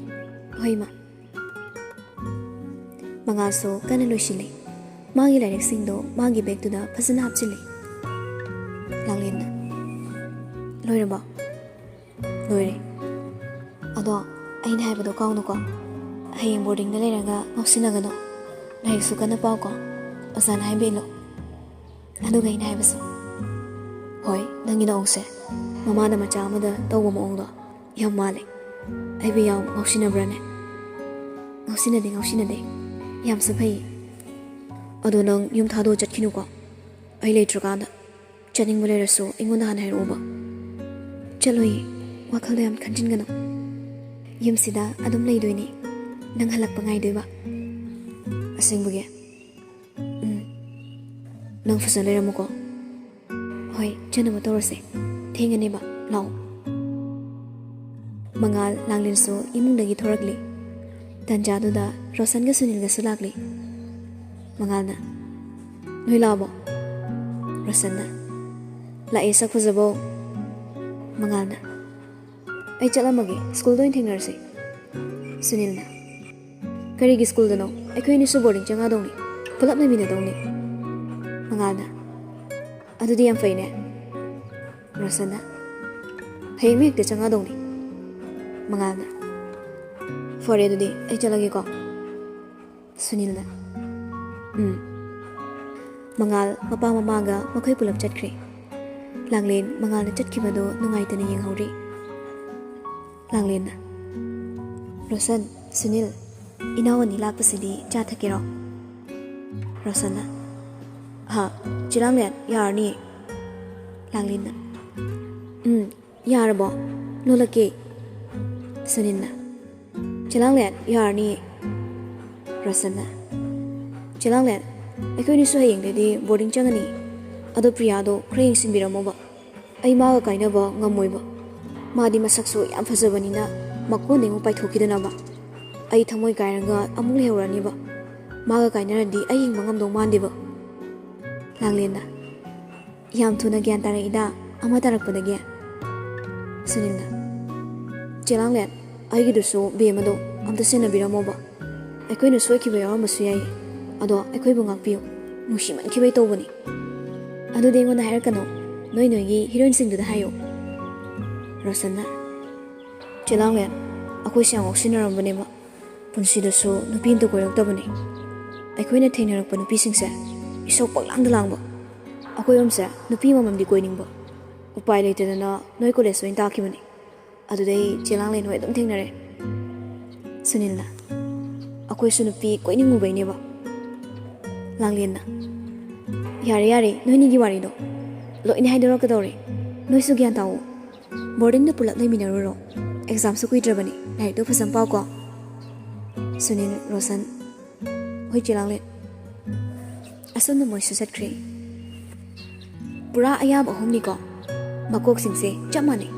"ꯍꯣꯏ, ꯏꯃꯥ꯫" ꯃꯉꯥꯜꯁꯨ ꯀꯟꯅ ꯂꯣꯏꯁꯤꯜꯂꯤ꯫ ꯃꯥꯒꯤ ꯂꯥꯏꯔꯤꯛꯁꯤꯡꯗꯣ ꯃꯥꯒꯤ ꯕꯦꯒꯇꯨꯗ ꯐꯖꯅ ꯍꯥꯞꯆꯤꯜꯂꯤ꯫ ꯂꯥꯡꯂꯦꯟꯅ, "ꯂꯣꯏꯔꯕꯣ?" "ꯂꯣꯏꯔꯦ꯫ ꯑꯗꯣ ꯑꯩꯅ ꯍꯥꯏꯕꯗꯣ ꯀꯥꯎꯅꯨꯀꯣ꯫ ꯍꯌꯦꯡ ꯕꯣꯔꯗꯤꯡꯗ ꯂꯩꯔꯒ ꯉꯥꯎꯁꯤꯟꯅꯒꯅꯨ꯫ ꯂꯥꯏꯔꯤꯛꯁꯨ ꯀꯟꯅ ꯄꯥꯎꯀꯣ꯫ ꯑꯣꯖꯥꯅ ꯍꯥꯏꯕ ꯏꯜꯂꯨ꯫ ꯑꯗꯨꯒ ꯑꯩꯅ ꯍꯥꯏꯕꯁꯨ, ꯍꯣꯏ, ꯅꯪꯒꯤ ꯅꯑꯣꯡꯁꯦ ꯃꯃꯥꯅ ꯃꯆꯥ ꯑꯃꯗ ꯇꯧꯕ ꯃꯑꯣꯡꯗꯣ ꯌꯥꯝ ꯃꯥꯜꯂꯦ꯫ ꯑꯩꯕꯨ ꯌꯥꯝ ꯉꯥꯎꯁꯤꯟꯅꯕ꯭ꯔꯥꯅꯦ?" "ꯉꯥꯎꯁꯤꯟꯅꯗꯦ, ꯉꯥꯎꯁꯤꯟꯅꯗꯦ꯫ ꯌꯥꯝꯁꯨ ꯐꯩ꯫ ꯑꯗꯣ ꯅꯪ ꯌꯨꯝ ꯊꯥꯗꯣꯛꯑ ꯆꯠꯈꯤꯅꯨꯀꯣ꯫ ꯑꯩ ꯂꯩꯇ꯭ꯔꯀꯥꯟꯗ ꯆꯠꯅꯤꯡꯕ ꯂꯩꯔꯁꯨ ꯑꯩꯉꯣꯟꯗ ꯍꯥꯟꯅ ꯍꯥꯏꯔꯛꯑꯣꯕ꯫" "ꯆꯠꯂꯣꯏꯌꯦ꯫ ꯋꯥꯈꯜꯗ ꯌꯥꯝ ꯈꯟꯖꯤꯟꯒꯅꯨ꯫ ꯌꯨꯝꯁꯤꯗ ꯑꯗꯨꯝ ꯂꯩꯗꯣꯏꯅꯦ꯫ ꯅꯪ ꯍꯜꯂꯛꯄ ꯉꯥꯏꯗꯣꯏꯕ꯫" "ꯑꯁꯦꯡꯕꯒꯤ?" "ꯎꯝ꯫ ꯅꯪ ꯐꯖꯅ ꯂꯩꯔꯝꯃꯨꯀꯣ꯫" "ꯍꯣꯏ, ꯆꯠꯅꯕ ꯇꯧꯔꯁꯦ꯫ ꯊꯦꯡꯉꯅꯦꯕ꯫ ꯂꯥꯛꯑꯣ꯫" ꯃꯉꯥꯜ ꯂꯥꯡꯂꯦꯟꯁꯨ ꯏꯃꯨꯡꯗꯒꯤ ꯊꯣꯔꯛꯂꯤ꯫ ꯇꯟꯖꯥꯗꯨꯗ ꯔꯣꯁꯟꯒ ꯁꯨꯅꯤꯜꯒꯁꯨ ꯂꯥꯛꯂꯤ꯫ ꯃꯉꯥꯜꯅ, "ꯅꯣꯏ ꯂꯥꯛꯑꯕꯣ?" ꯔꯣꯁꯟꯅ, "ꯂꯥꯛꯑꯦ, ꯁꯛ ꯐꯖꯕꯧ꯫" ꯃꯉꯥꯜꯅ, "ꯑꯩ ꯆꯠꯂꯝꯃꯒꯦ, ꯁ꯭ꯀꯨꯜꯗ ꯑꯣꯏꯅ ꯊꯦꯡꯅꯔꯁꯦ꯫" ꯁꯨꯅꯤꯜꯅ, "ꯀꯔꯤꯒꯤ ꯁ꯭ꯀꯨꯜꯗꯅꯣ? ꯑꯩꯈꯣꯏ ꯑꯅꯤꯁꯨ ꯕꯣꯔꯗꯤꯡ ꯆꯪꯉꯛꯗꯧꯅꯤ, ꯄꯨꯂꯞ ꯂꯩꯃꯤꯟꯅꯗꯧꯅꯤ꯫" ꯃꯉꯥꯜꯅ, "ꯑꯗꯨꯗꯤ ꯌꯥꯝ ꯐꯩꯅꯦ꯫" ꯔꯣꯁꯟꯅ, "ꯍꯌꯦꯡ ꯍꯦꯛꯇ ꯆꯪꯉꯛꯗꯧꯅꯤ꯫" ꯃꯉꯥꯜꯅ, "ꯐꯔꯦ, ꯑꯗꯨꯗꯤ ꯑꯩ ꯆꯠꯂꯒꯦꯀꯣ꯫" ꯁꯨꯅꯤꯜꯅ, "ꯎꯝ"꯫ ꯃꯉꯥꯜ ꯃꯄꯥ ꯃꯃꯥꯒ ꯃꯈꯣꯏ ꯄꯨꯂꯞ ꯆꯠꯈ꯭ꯔꯦ꯫ ꯂꯥꯡꯂꯦꯟ ꯃꯉꯥꯜꯅ ꯆꯠꯈꯤꯕꯗꯨ ꯅꯨꯡꯉꯥꯏꯇꯅ ꯌꯦꯡꯍꯧꯔꯤ꯫ ꯂꯥꯡꯂꯦꯟꯅ, "ꯔꯣꯁꯟ, ꯁꯨꯅꯤꯜ, ꯏꯅꯥꯎ ꯑꯅꯤ ꯂꯥꯛꯄꯁꯤꯗꯤ ꯆꯥ ꯊꯛꯀꯦꯔꯣ?" ꯔꯣꯁꯟꯅ, "ꯍꯥ, ꯆꯦ ꯂꯥꯡꯂꯦꯟ, ꯌꯥꯔꯅꯤꯌꯦ"꯫ ꯂꯥꯡꯂꯦꯟꯅ, "ꯎꯝ, ꯌꯥꯔꯕꯣ? ꯂꯣꯜꯂꯛꯀꯦ"꯫ ꯁꯨꯅꯤꯜꯅ, "ꯆꯦ ꯂꯥꯡꯂꯦꯟ, ꯌꯥꯔꯅꯤꯌꯦ"꯫ ꯔꯣꯁꯟꯅ, "ꯆꯦ ꯂꯥꯡꯂꯦꯟ, ꯑꯩꯈꯣꯏꯅꯤꯁꯨ ꯍꯌꯦꯡꯗꯩꯗꯤ ꯕꯣꯔꯗꯤꯡ ꯆꯪꯉꯅꯤ꯫ ꯑꯗꯣ ꯄ꯭ꯔꯤꯌꯥꯗꯣ ꯈꯔ ꯌꯦꯡꯁꯤꯟꯕꯤꯔꯝꯃꯣꯕ꯫ ꯑꯩ ꯃꯥꯒ ꯀꯥꯏꯅꯕ ꯉꯝꯃꯣꯏꯕ꯫ ꯃꯥꯗꯤ ꯃꯁꯛꯁꯨ ꯌꯥꯝ ꯐꯖꯕꯅꯤꯅ ꯃꯀꯣꯟꯗꯩ ꯑꯃꯨꯛ ꯄꯥꯏꯊꯣꯛꯈꯤꯗꯅꯕ꯫ ꯑꯩ ꯊꯃꯣꯏ ꯀꯥꯏꯔꯒ ꯑꯃꯨꯛ ꯂꯩꯍꯧꯔꯅꯤꯕ꯫ ꯃꯥꯒ ꯀꯥꯏꯅꯔꯗꯤ ꯑꯩ ꯍꯤꯡꯕ ꯉꯝꯗꯧ ꯃꯥꯟꯗꯦꯕ"꯫ ꯂꯥꯡꯂꯦꯟꯅ, "ꯌꯥꯝ ꯊꯨꯅ ꯒ꯭ꯌꯥꯟ ꯇꯥꯔꯛꯏꯗ, ꯑꯃ ꯇꯥꯔꯛꯄꯗꯒꯤ"꯫ ꯁꯨꯅꯤꯜꯅ, "ꯆꯦ ꯂꯥꯡꯂꯦꯟ, ꯑꯩꯒꯤꯗꯨꯁꯨ ꯕꯦꯝꯃꯗꯣ ꯑꯝꯇ ꯁꯦꯟꯅꯕꯤꯔꯝꯃꯣꯕ꯫ ꯑꯩꯈꯣꯏꯅ ꯁꯣꯏꯈꯤꯕ ꯌꯥꯎꯔꯝꯕꯁꯨ ꯌꯥꯏꯌꯦ, ꯑꯗꯣ ꯑꯩꯈꯣꯏꯕꯨ ꯉꯥꯛꯄꯤꯌꯨ꯫ ꯅꯨꯡꯁꯤꯃꯟꯈꯤꯕꯩ ꯇꯧꯕꯅꯤ"꯫ "ꯑꯗꯨꯗꯤ ꯑꯩꯉꯣꯟꯗ ꯍꯥꯏꯔꯛꯀꯅꯨ, ꯅꯣꯏ ꯅꯣꯏꯒꯤ ꯍꯤꯔꯣꯏꯟꯁꯤꯡꯗꯨꯗ ꯍꯥꯏꯌꯨ"꯫ ꯔꯣꯁꯟꯅ, "ꯆꯦ ꯂꯥꯡꯂꯦꯟ, ꯑꯩꯈꯣꯏꯁꯦ ꯌꯥꯝ ꯉꯥꯎꯁꯤꯟꯅꯔꯝꯕꯅꯦꯕ꯫ ꯄꯨꯟꯁꯤꯗꯁꯨ ꯅꯨꯄꯤ ꯑꯝꯇ ꯀꯣꯏꯔꯛꯇꯕꯅꯤ꯫ ꯑꯩꯈꯣꯏꯅ ꯊꯦꯡꯅꯔꯛꯄ ꯅꯨꯄꯤꯁꯤꯡꯁꯦ ꯏꯁꯧ ꯄꯪꯂꯥꯡꯗ ꯂꯥꯡꯕ꯫ ꯑꯩꯈꯣꯏ ꯑꯍꯨꯝꯁꯦ ꯅꯨꯄꯤ ꯑꯃꯃꯝꯗꯤ ꯀꯣꯏꯅꯤꯡꯕ꯫ ꯎꯄꯥꯏ ꯂꯩꯇꯗꯅ ꯅꯣꯏ ꯀꯣꯂꯦꯖꯇ ꯑꯣꯏꯅ ꯇꯥꯈꯤꯕꯅꯤ꯫ ꯑꯗꯨꯗꯩ ꯆꯦ ꯂꯥꯡꯂꯦꯟ ꯍꯣꯏ ꯑꯗꯨꯝ ꯊꯦꯡꯅꯔꯦ"꯫ ꯁꯨꯅꯤꯜꯅ, "ꯑꯩꯈꯣꯏꯁꯨ ꯅꯨꯄꯤ ꯀꯣꯏꯅꯤꯡꯉꯨꯕꯩꯅꯦꯕ"꯫ ꯂꯥꯡꯂꯦꯟꯅ, "ꯌꯥꯔꯦ, ꯌꯥꯔꯦ, ꯅꯣꯏꯅꯤꯒꯤ ꯋꯥꯔꯤꯗꯣ ꯂꯣꯏꯅ ꯍꯥꯏꯗꯣꯔꯛꯀꯗꯧꯔꯦ꯫ ꯅꯣꯏꯁꯨ ꯒ꯭ꯌꯥꯟ ꯇꯥꯎꯑꯣ꯫ ꯕꯣꯔꯗꯤꯡꯗ ꯄꯨꯂꯞ ꯂꯩꯃꯤꯟꯅꯔꯨꯔꯣ꯫ ꯑꯦꯛꯖꯥꯝꯁꯨ ꯀꯨꯏꯗ꯭ꯔꯕꯅꯤ, ꯂꯥꯏꯔꯤꯛꯇꯣ ꯐꯖꯅ ꯄꯥꯎꯀꯣ"꯫ ꯁꯨꯅꯤꯜ, ꯔꯣꯁꯟ, "ꯍꯣꯏ, ꯆꯦ ꯂꯥꯡꯂꯦꯟ"꯫ ꯑꯁꯨꯝꯅ ꯃꯣꯏꯁꯨ ꯆꯠꯈ꯭ꯔꯦ꯫ ꯄꯨꯔꯥ ꯑꯌꯥꯕ ꯑꯍꯨꯝꯅꯤꯀꯣ꯫ ꯃꯀꯣꯛꯁꯤꯡꯁꯦ ꯆꯞ ꯃꯥꯟꯅꯩ꯫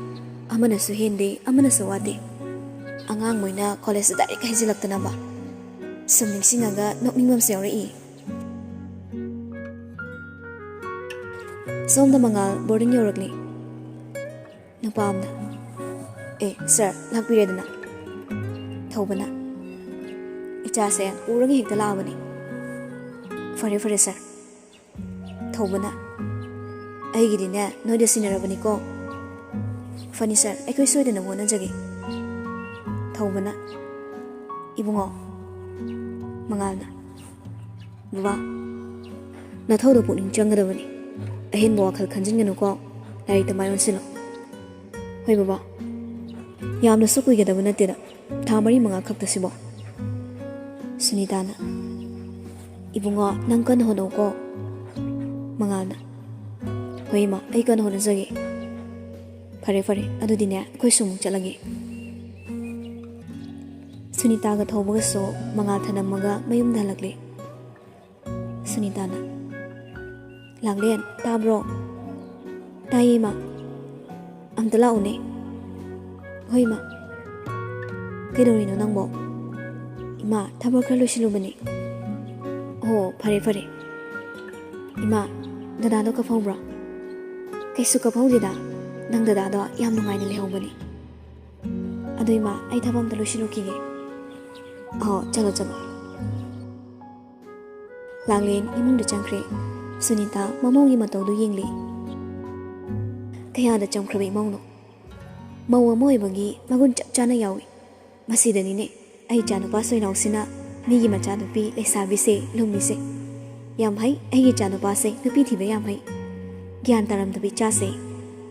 ꯑꯃꯅꯁꯨ ꯍꯦꯟꯗꯦ, ꯑꯃꯅꯁꯨ ꯋꯥꯠꯇꯦ꯫ ꯑꯉꯥꯡ ꯃꯣꯏꯅ ꯀꯣꯂꯦꯖꯇ ꯗꯥꯏꯔꯦꯛ ꯍꯩꯖꯤꯜꯂꯛꯇꯅꯕ꯫ ꯁꯨꯝ ꯅꯤꯡꯁꯤꯡꯉꯒ ꯅꯣꯛꯅꯤꯡꯕ ꯑꯃꯁꯨ ꯌꯥꯎꯔꯛꯏ꯫ ꯁꯣꯝꯗ ꯃꯉꯥꯜ ꯕꯣꯔꯗꯤꯡ ꯌꯧꯔꯛꯂꯤ꯫ ꯅꯨꯄꯥ ꯑꯃꯅ, "ꯑꯦ, ꯁꯥꯔ, ꯂꯥꯛꯄꯤꯔꯦꯗꯅ"꯫ ꯊꯧꯕꯅ, "ꯏꯆꯥꯁꯦ ꯎꯔꯒ ꯍꯦꯛꯇ ꯂꯥꯛꯑꯕꯅꯤ"꯫ "ꯐꯔꯦ, ꯐꯔꯦ, ꯁꯥꯔ"꯫ ꯊꯧꯕꯅ, "ꯑꯩꯒꯤꯗꯤꯅꯦ, ꯅꯣꯏꯗ ꯁꯤꯟꯅꯔꯕꯅꯤꯀꯣ"꯫ "ꯐꯅꯤ, ꯁꯥꯔ, ꯑꯩꯈꯣꯏ ꯁꯣꯏꯗꯅꯕ ꯍꯣꯠꯅꯖꯒꯦ"꯫ ꯊꯧꯕꯅ, "ꯏꯕꯨꯡꯉꯣ"꯫ ꯃꯉꯥꯜꯅ, ꯕꯕꯥ, ꯅꯊꯧꯗꯣ ꯄꯨꯛꯅꯤꯡ ꯆꯪꯒꯗꯕꯅꯤ꯫ ꯑꯍꯦꯟꯕ ꯋꯥꯈꯜ ꯈꯟꯖꯤꯟꯒꯅꯨꯀꯣ꯫ ꯂꯥꯏꯔꯤꯛꯇ ꯃꯥꯏ ꯑꯣꯟꯁꯤꯜꯂꯣ꯫ ꯍꯣꯏ ꯕꯕꯥ, ꯌꯥꯝꯅꯁꯨ ꯀꯨꯏꯒꯗꯕ ꯅꯠꯇꯦꯗ, ꯊꯥ ꯃꯔꯤ ꯃꯉꯥ ꯈꯛꯇꯁꯤꯕꯣ꯫ ꯁꯨꯅꯤꯇꯥꯅ, "ꯏꯕꯨꯡꯉꯣ, ꯅꯪ ꯀꯟꯅ ꯍꯣꯠꯅꯧꯀꯣ꯫" ꯃꯉꯥꯜꯅ, "ꯍꯣꯏ ꯏꯃꯥ, ꯑꯩ ꯀꯟꯅ ꯍꯣꯠꯅꯖꯒꯦ꯫" "ꯐꯔꯦ ꯐꯔꯦ, ꯑꯗꯨꯗꯤꯅꯦ, ꯑꯩꯈꯣꯏꯁꯨ ꯑꯃꯨꯛ ꯆꯠꯂꯒꯦ꯫" ꯁꯨꯅꯤꯇꯥꯒ ꯊꯧꯕꯒꯁꯨ ꯃꯉꯥꯜ ꯊꯅꯝꯃꯒ ꯃꯌꯨꯝꯗ ꯍꯜꯂꯛꯂꯦ꯫ ꯁꯨꯅꯤꯇꯥꯅ, "ꯂꯥꯡꯂꯦꯟ, ꯇꯥꯕ꯭ꯔꯣ?" "ꯇꯥꯏꯌꯦ ꯏꯃꯥ꯫" "ꯑꯝꯇ ꯂꯥꯛꯎꯅꯦ꯫" "ꯍꯣꯏ ꯏꯃꯥ꯫" "ꯀꯩꯗꯧꯔꯤꯅꯣ ꯅꯪꯕꯣ?" "ꯏꯃꯥ, ꯊꯕꯛ ꯈꯔ ꯂꯣꯏꯁꯤꯜꯂꯨꯕꯅꯦ꯫" "ꯑꯣ, ꯐꯔꯦ ꯐꯔꯦ꯫" "ꯏꯃꯥ, ꯗꯗꯥꯗꯣ ꯀꯞꯐꯧꯕ꯭ꯔꯣ?" "ꯀꯩꯁꯨ ꯀꯞꯐꯧꯗꯦꯗ, ꯅꯪ ꯗꯗꯥꯗꯣ ꯌꯥꯝ ꯅꯨꯡꯉꯥꯏꯅ ꯂꯩꯍꯧꯕꯅꯦ꯫ ꯑꯗꯣ ꯏꯃꯥ, ꯑꯩ ꯊꯕꯛ ꯑꯝꯇ ꯂꯣꯏꯁꯤꯜꯂꯨꯈꯤꯒꯦ꯫" "ꯑꯍꯣ, ꯆꯠꯂꯣ ꯆꯠꯂꯣ꯫" ꯂꯥꯡꯂꯦꯟ ꯏꯃꯨꯡꯗ ꯆꯪꯈ꯭ꯔꯦ꯫ ꯁꯨꯅꯤꯇꯥ ꯃꯃꯧꯒꯤ ꯃꯇꯧꯗꯨ ꯌꯦꯡꯂꯤ꯫ ꯀꯌꯥꯗ ꯆꯝꯈ꯭ꯔꯕ ꯏꯃꯧꯅꯣ! ꯃꯧ ꯑꯃ ꯑꯣꯏꯕꯒꯤ ꯃꯒꯨꯟ ꯆꯞ ꯆꯥꯅ ꯌꯥꯎꯏ꯫ ꯃꯁꯤꯗꯅꯤꯅꯦ ꯑꯩ ꯏꯆꯥꯅꯨꯄꯥ ꯁꯣꯏꯅꯥꯎꯁꯤꯅ ꯃꯤꯒꯤ ꯃꯆꯥꯅꯨꯄꯤ ꯂꯩꯁꯥꯕꯤꯁꯦ ꯂꯨꯝꯃꯤꯁꯦ꯫ ꯌꯥꯝ ꯍꯩ ꯑꯩꯒꯤ ꯏꯆꯥꯅꯨꯄꯥꯁꯦ, ꯅꯨꯄꯤ ꯊꯤꯕ ꯌꯥꯝ ꯍꯩ꯫ ꯒ꯭ꯌꯥꯟ ꯇꯥꯔꯝꯗꯕ ꯏꯆꯥꯁꯦ꯫